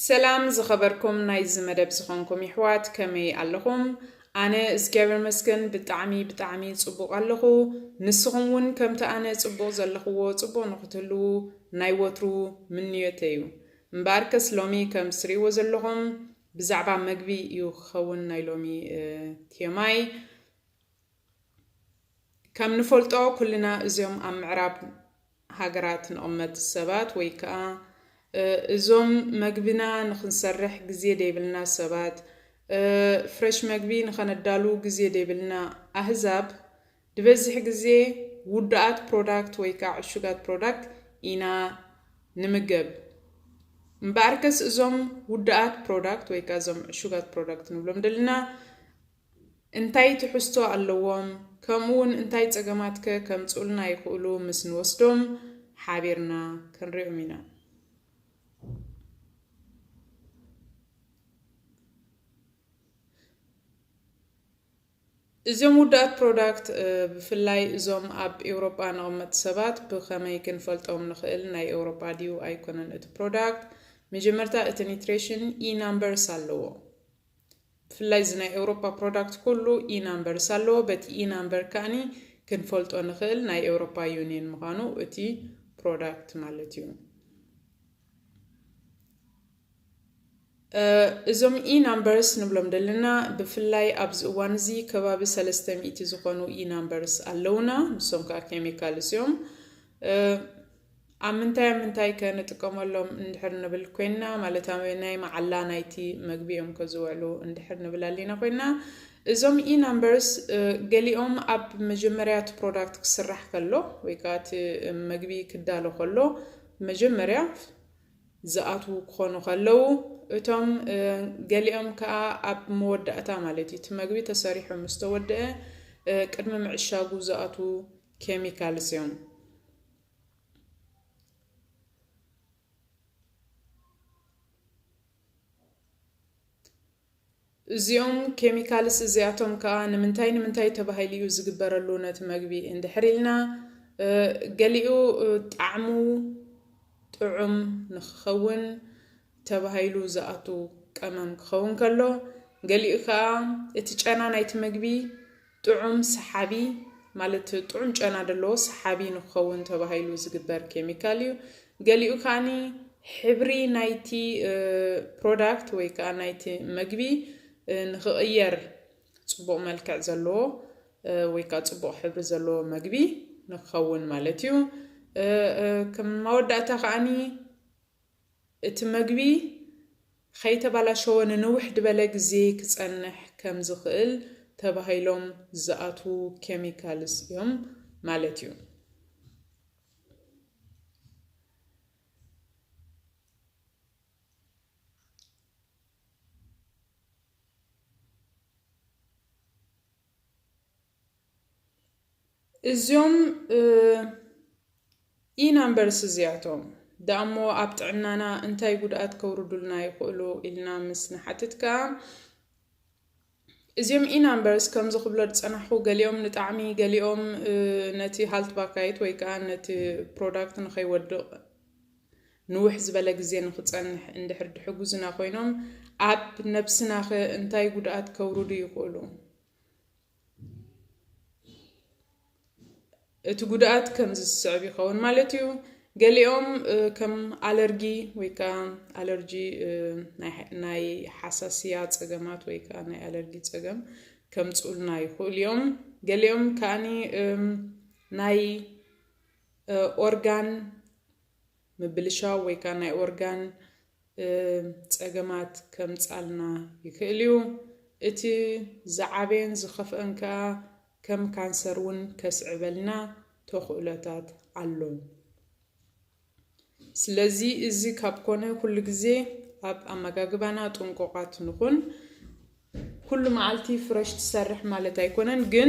ሰላም ዝኸበርኩም ናይዚ መደብ ዝኾንኩም ይሕዋት፣ ከመይ ኣለኹም? ኣነ እግዚኣብሔር መስገን ብጣዕሚ ብጣዕሚ ጽቡቕ ኣለኹ። ንስኹም እውን ከምቲ ኣነ ጽቡቕ ዘለኽዎ ጽቡቕ ንኽትህልዉ ናይ ወትሩ ምንዮተይ እዩ። እምበኣርከስ ሎሚ ከም ትርእይዎ ዘለኹም ብዛዕባ መግቢ እዩ ክኸውን ናይ ሎሚ፣ እ፣ ቴማይ። ከም ንፈልጦ ኩልና እዞም ኣብ ምዕራብ ሃገራት ንቕመጥ ሰባት ወይ ከኣ፣ እ፣ እዞም መግብና ንኽንሰርሕ ግዜ ደይብልና ሰባት፣ እ፣ ፍረሽ መግቢ ንኸነዳሉ ግዜ ደይብልና ኣህዛብ፣ ዝበዝሕ ግዜ ውዱኣት ፕሮዳክት ወይ ከኣ ዕሹጋት ፕሮዳክት ኢና ንምገብ። እምበኣርከስ እዞም ውዱኣት ፕሮዳክት ወይ ከኣ እዞም ዕሹጋት ፕሮዳክት ንብሎም ደለና እንታይ ትሕዝቶ ኣለዎም፣ ከምኡ እውን እንታይ ጸገማትከ ከምጽኡልና ይኽእሉ ምስ ንወስዶም ሓቢርና ክንሪኦም ኢና። እዞም ውዱኣት ፕሮዳክት፣ እ፣ ብፍላይ እዞም ኣብ ኤውሮጳ ንቕመጥ ሰባት ብኸመይ ክንፈልጦም ንኽእል? ናይ ኤውሮጳ ድዩ ኣይኮነን እቲ ፕሮዳክት? መጀመርታ እቲ ኒትሬሽን ኢ ናምበርስ ኣለዎ። ብፍላይ እዚ ናይ ኤውሮጳ ፕሮዳክት ኩሉ ኢ ናምበርስ ኣለዎ። በቲ ኢ ናምበር ከኣኒ ክንፈልጦ ንኽእል ናይ ኤውሮጳ ዩኒየን ምዃኑ እቲ ፕሮዳክት ማለት እዩ። እ፣ እዞም ኢ ናምበርስ ንብሎም ደለና ብፍላይ ኣብዚ እዋን እዚ ከባቢ ሰለስተ ሚእቲ ዝኾኑ ኢ ናምበርስ ኣለውና። ንሶም ከኣ ኬሚካልስ እዮም። እ፣ ኣብ ምንታይ ኣብ ምንታይ ከ ንጥቀመሎም እንድሕር ንብል ኮይንና፣ ማለት ኣብ ናይ መዓላ ናይቲ መግቢ እዮም ከዝውዕሉ እንድሕር ንብል ኣሊና ኮይንና፣ እዞም ኢ ናምበርስ፣ እ፣ ገሊኦም ኣብ መጀመርያ እቲ ፕሮዳክት ክስራሕ ከሎ ወይ ከኣ እቲ መግቢ ክዳሎ ከሎ መጀመርያ ዝኣትዉ ክኾኑ ከለዉ፣ እቶም፣ እ፣ ገሊኦም ከኣ ኣብ መወዳእታ ማለት እዩ፣ እቲ መግቢ ተሰሪሑ ምስ ተወደአ፣ እ፣ ቅድሚ ምዕሻጉ ዝኣትዉ ኬሚካልስ እዮም። እዚኦም ኬሚካልስ እዚኣቶም ከኣ ንምንታይ ንምንታይ ተባሂሉ እዩ ዝግበረሉ ነቲ መግቢ እንድሕር ኢልና፣ እ፣ ገሊኡ፣ እ፣ ጣዕሙ ጥዑም ንክኸውን ተባሂሉ ዝኣቱ ቀመም ክኸውን ከሎ፣ ገሊኡ ከኣ እቲ ጨና ናይቲ መግቢ ጥዑም ሰሓቢ፣ ማለት ጥዑም ጨና ዘለዎ ሰሓቢ ንክኸውን ተባሂሉ ዝግበር ኬሚካል እዩ። ገሊኡ ከኣኒ ሕብሪ ናይቲ፣ እ፣ ፕሮዳክት ወይ ከኣ ናይቲ መግቢ፣ እ፣ ንክቕየር ጽቡቕ መልክዕ ዘለዎ፣ እ፣ ወይ ከኣ ጽቡቕ ሕብሪ ዘለዎ መግቢ ንክኸውን ማለት እዩ። እ፣ እ፣ ከም መወዳእታ ከኣኒ እቲ መግቢ ኸይተባላሸወ ንንውሕ ዝበለ ግዜ ክጸንሕ ከም ዝኽእል ተባሂሎም ዝኣትዉ ኬሚካልስ እዮም ማለት እዩ። እዚኦም፣ እ፣ ኢ ናምበርስ እዚኣቶም ደኣሞ ኣብ ጥዕናና እንታይ ጉድኣት ከውርዱልና ይኽእሉ ኢልና ምስ ንሓትት ከኣ፣ እዚኦም ኢ ናምበርስ ከምዚ ክብሎ ዝጸናሕኩ፣ ገሊኦም ንጣዕሚ፣ ገሊኦም፣ እ፣ ነቲ ሃልት ባካይት ወይ ከኣ ነቲ ፕሮዳክት ንኸይወድቕ ንውሕ ዝበለ ግዜ ንኽጸንሕ እንድሕር ድሕጉዝና ኮይኖም፣ ኣብ ነብስናኸ እንታይ ጉድኣት ከውርዱ ይኽእሉ? እቲ ጉድኣት ከምዚ ዝስዕብ ይኸውን ማለት እዩ። ገሊኦም፣ እ፣ ከም ኣለርጊ ወይ ከኣ ኣለርጂ፣ እ፣ ናይ፣ ናይ ሓሳስያ ጸገማት ወይ ከኣ ናይ ኣለርጊ ጸገም ከምጽኡልና ይኽእሉ እዮም። ገሊኦም ከኣኒ፣ እም፣ ናይ፣ እ፣ ኦርጋን ምብልሻው ወይ ከኣ ናይ ኦርጋን፣ እ፣ ጸገማት ከምጻልና ይኽእል እዩ። እቲ ዝዓበየን ዝኸፍአን ከኣ ከም ካንሰር እውን ከስዕበልና ተኽእሎታት ኣሎ። ስለዚ እዚ ካብ ኮነ ኩሉ ግዜ ኣብ ኣመጋግባና ጥንቁቓት ንኹን። ኩሉ መዓልቲ ፍረሽ ትሰርሕ ማለት ኣይኮነን፣ ግን